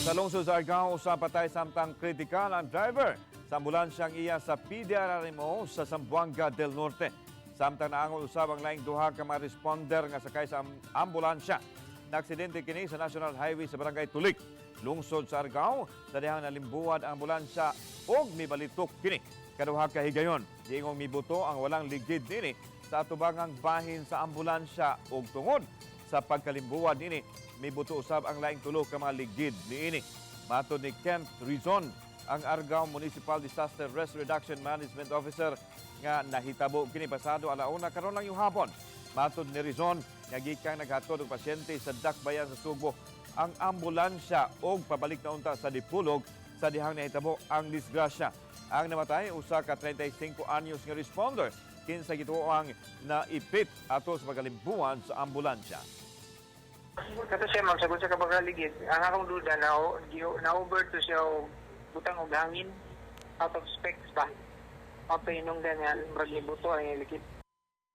Sa lungsod sa Argao, usa patay samtang kritikal ang driver sa ambulansyang iya sa PDRRMO sa Zamboanga del Norte. Samtang naangol usab ang laing duha ka mga responder nga sakay sa ambulansya. Naaksidente kini sa National Highway sa Barangay Tulik, lungsod sa Argao, sa dihang nalimbuwad ang ambulansya ug mibalitok kini kaduha ka higayon. Giingong mibuto ang walang ligid nini sa atubangang bahin sa ambulansya ug tungod sa pagkalimbuwad nini, mibuto usab ang laing tulo ka mga ligid niini. Matod ni Kent Rizon, ang Argao Municipal Disaster Risk Reduction Management Officer, nga nahitabo kini pasado alauna karon lang yung hapon. Matod ni Rizon, nga gikang naghatod og pasyente sa Dakbayan sa Sugbo ang ambulansya og pabalik na unta sa Dipolog sa dihang nahitabo ang disgrasya. Ang namatay, usa ka 35 anyos nga responder kinsa gituoang naipit ato sa pagkalimbuwad sa ambulansya. Kato siya, ma'am, sagot sa kabagaligid. Ang akong duda na over to siya og butang og hangin, out of specs ba. Mao hinungdan nga murag nibuto ang ilikid.